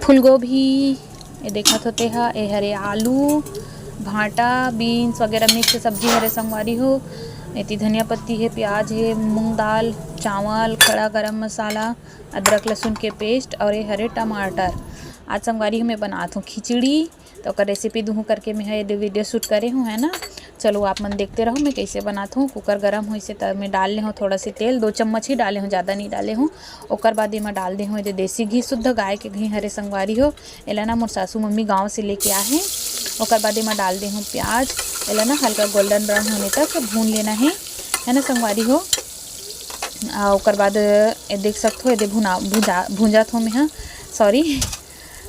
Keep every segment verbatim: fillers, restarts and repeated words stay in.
फूलगोभी, ये देखत हो तेहा, ये हरे आलू, भांटा, बीन्स वगैरह मिक्स सब्जी हरे संगवारी हो। एती धनिया पत्ती हे, प्याज हे, मूंग दाल, चावल, खड़ा गरम मसाला, अदरक लहसुन के पेस्ट और ये हरे टमाटर। आज संगवारी हो मैं बनात हूँ खिचड़ी, तो ओकर रेसिपी दुहूँ करके मैं ह ये वीडियो शूट करे हूँ, है ना। चलो आप मन देखते रहो मैं कैसे बनात हूँ। कुकर गरम होइसे त मैं डाल ले हूँ थोड़ा सी तेल, दो चम्मच ही डाले हूँ, ज़्यादा नहीं डाले हूँ। ओकर बाद एमा डाल दे हूँ ये देसी घी, शुद्ध गाय के घी हरे संगवारी हो। एला ना मोर सासू मम्मी गाँव से लेके आए हैं। ओकर बाद एमा डाल दे हूँ प्याज, एला ना हल्का गोल्डन ब्राउन होने तक भून लेना है, है ना संगवारी हो। आ, ओकर बाद ये देख सकत हो, ये दे भुना भुंजा भूंजत हो मैं ह, सॉरी,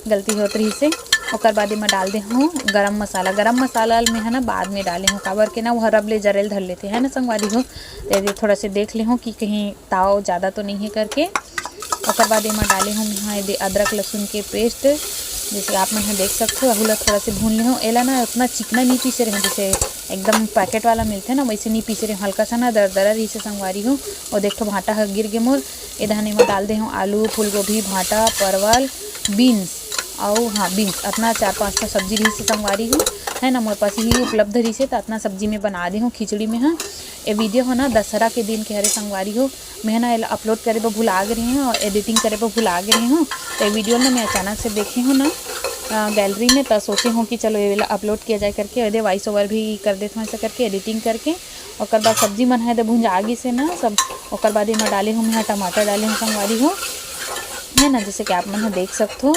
गलती होत रहिस हे। ओकर बाद एमा डाल दे हूँ गरम मसाला। गरम मसाला ल मैं ह ना बाद में डाले हूँ, काबर के ना वो हर अब ले जरेल धर लेते हैं ना संगवारी हो। तो ये दे थोड़ा से देख ले हूँ कि कहीं ताव ज़्यादा तो नहीं है करके। ओकर बाद एमा डाले हूँ मैं ह ये दे अदरक लहसुन के पेस्ट, जैसे आप मन ह देख सकते हो। अहू ला थोड़ा से भून ले हूँ। एला ना उतना चिकना नहीं पीसे रहे, जैसे एकदम पैकेट वाला मिलते ना, वैसे नहीं पीसे रहे, हल्का सा ना दरदरा रहिस हे संगवारी हो। और देख ठो भांटा ह गिर गे मोर। ए धान एमा डाल दे हूँ आलू, फूलगोभी, भांटा, परवल, बीन्स, अउ हाँ बीन्स, अतना चार पांच ठो सब्जी रहिस हे संगवारी हो, है ना, मोर पास ही उपलब्ध रहिस हे, त अतना सब्जी में बना दे हूँ खिचड़ी में। हाँ, ये वीडियो हो ना दशहरा के दिन के हरे संगवारी हो, मैं ना एला अपलोड करे बर भुला गे रहे हूँ और एडिटिंग करे बर भुला गे रहे हूँ। तो ये वीडियो ना मैं अचानक से देखे हूँ ना गैलरी में, तो सोचे हूँ कि चलो ये वाला अपलोड किया जाए करके, एदे वॉइस ओवर भी कर देते हूँ ऐसा करके, एडिटिंग करके। ओकर बाद सब्जी मन है तो भुंजा गिस हे ना सब। ओकर बाद एमा डाले हूँ मैं टमाटर, डाले हूँ संगवारी हो, है ना, जैसे कि आप मन ह देख सकत हो।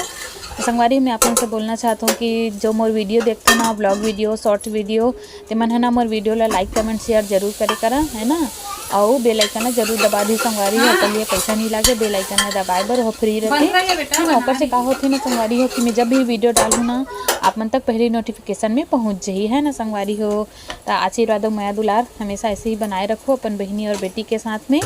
तो संगवारी, मैं आप मन से बोलना चाहत हूँ कि जो मोर वीडियो देखते हो ना, ब्लॉग वीडियो, शॉर्ट वीडियो, ते मन है ना मोर वीडियो ला लाइक, कमेंट, शेयर जरूर करे करा, है ना। अउ बेल आइकन ला जरूर दबा दी संगवारी हो, ओकर लिए पैसा नहीं लागे, बेल आइकन ला दबाए बर, वो फ्री रहते, है ना। ओकर से का होथे ना संगवारी हो कि मैं जब भी वीडियो डालूँ ना, आप मन तक पहले नोटिफिकेशन में पहुँच जाही, है ना संगवारी हो। त आशीर्वाद अउ मया दुलार हमेशा ऐसे ही बनाए रखो अपन बहिनी और बेटी के साथ में।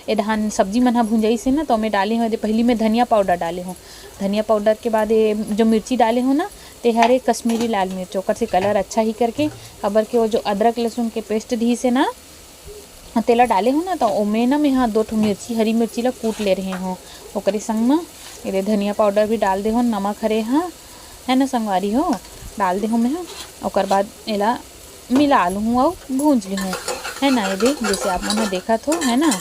ए धान सब्जी मन ह भुंजाइस हे ना, तो मैं डाले हूँ, पहली मैं धनिया पाउडर डाले हूँ। धनिया पाउडर के बाद ये जो मिर्ची डाले हूँ ना, ते हरे कश्मीरी लाल मिर्च, ओकर से कलर अच्छा ही करके, काबर के वो जो अदरक लहसुन के पेस्ट दिस हे ना, तेला डाले हूँ ना, तो ओमे ना मैं ह दो ठो मिर्ची, हरी मिर्ची ला कूट ले रहे हूँ। ओकरे संग म ये धनिया पाउडर भी डाल दे हूँ, नमक हरे ह, है ना संगवारी हो, डाल दे हूँ मैं ह। ओकर बाद एला मिला लूँ अउ भूंज लूँ, है ना। ये दे, जैसे आप मन ह देखत हो, है ना।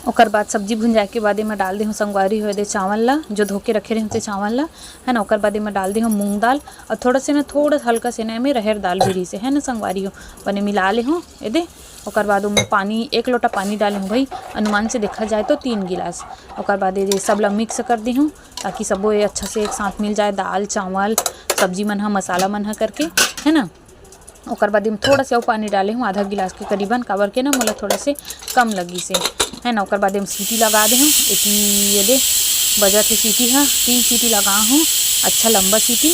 ओकर बाद सब्जी भुंजाए के बाद एमा डाल दे हूँ संगवारी हो, ये दे चावल ला, जो धो के रखे रहे हूँ ते चावल ला, है ना। ओकर बाद एमा डाल दे हूँ मूंग दाल और थोड़ा से ना, थोड़ा हल्का से ना एमे रहेर दाल भी रहिस हे, है ना संगवारी हो। बने मिला ले हूँ ये दे। ओकर बाद ओमे पानी, एक लोटा पानी डाले हूँ भाई, अनुमान से देखा जाए तो तीन गिलास। ओकर बाद ये दे सब ला मिक्स कर दे हूँ, ताकि सबो ये अच्छा से एक साथ मिल जाए, दाल, चावल, सब्जी मन ह, मसाला मन ह करके, है ना। ओकर बाद एमा थोड़ा से अउ पानी डाले हूँ, आधा गिलास के करीबन, काबर के ना मोला थोड़ा से कम लगिस हे, है ना। ओकर बाद एमा सीटी लगा दे हूँ, एती ये दे बजत हे सीटी ह, तीन सीटी लगा हूँ, अच्छा लंबा सीटी,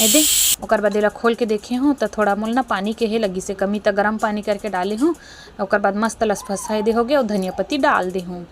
ये दे। ओकर बाद एला खोल के देखे हूँ, त थोड़ा मोला ना पानी के हे लगिस हे कमी, त गरम पानी करके डाले हूँ। ओकर बाद मस्त लसफसा ये दे हो गया, अउ धनिया पत्ती डाल दे हूँ।